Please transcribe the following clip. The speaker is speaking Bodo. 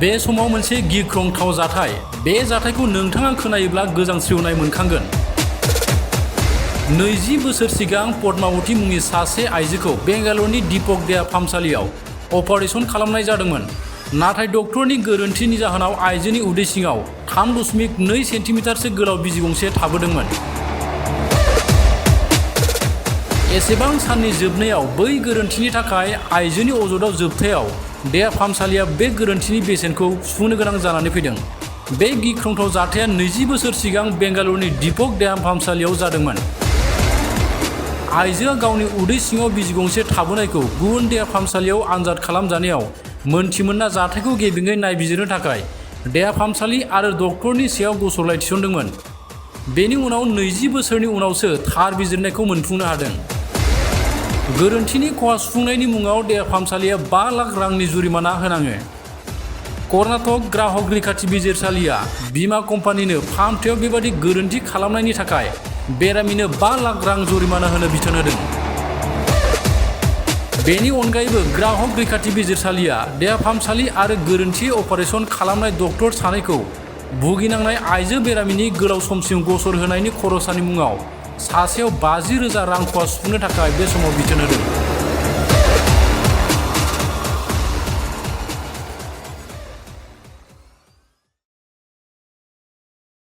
बे समाव मोनसे गिख्रंथाव जाथाय। बे जाथायखौ नोंथाङा खोनायोब्ला गोजांस्रिवनाय मोनखांगोन। 20 बोसोर सिगां पद्मावती मुंनि सासे आइजोखौ बेंगालुरुनि दीपक देहा फाहामसालियाव अपारेशन खालामनाय जादोंमोन। नाथाय डक्टरनि गोरोन्थिनि जाहोनाव आइजोनि उदै सिङाव 3.2 सेन्टिमिटारसो गोलाव बिजि गंसे थाबोदोंमोन। एसेबां साननि जोबनायाव बै गोरोन्थिनि थाखाय आइजोनि अजदआव जोबथायाव देहा फाहामसालिया बे गोरोन्थिनि बेसेनखौ सुफुंनो गोनां जानानै फैदों। बे गिख्रंथाव जाथाया 20 बोसोर सिगां बेंगालुरुनि दीपक देहा फाहामसालियाव जादोंमोन। आइजोआ गावनि उदै सिङाव बिजि गंसे थाबोनायखौ गुबुन देहा फाहामसालियाव आनजाद खालामजानायाव मोनथिमोनना जाथायखौ गेबेङै नायबिजिरनो थाखाय देहा फाहामसालि आरो डक्टरनि सायाव गसरलाय थिसनदोंमोन। बेनि उनाव 20 बोसोरनि उनावसो थार बिजिरनायखौ मोनफुंनो हादों। गोरोन्थिनि खहा सुफुंनायनि मुङाव देहा फाहामसालिया 5 लाख रांनि जुरिमाना होनाङो। कर्नाटक ग्राहक रैखाथि बिजिरसालिया बीमा कम्पानिनो फाहामथायाव बेबादि गोरोन्थि खालामनायनि थाखाय बेरामिनो 5 लाख रां जुरिमाना होनो बिथोन होदों। बेनि अनगायैबो ग्राहक रैखाथि बिजिरसालिया देहा फाहामसालि आरो गोरोन्थि अपारेशन खालामनाय डक्टर सानैखौ भुगिनांनाय आइजो बेरामिनि गोलाव समसिम गसर होनायनि खरसानि मुङाव सासेयाव 50,000 रां खहा सुफुंनो थाखाय बे समाव बिथोन होदों।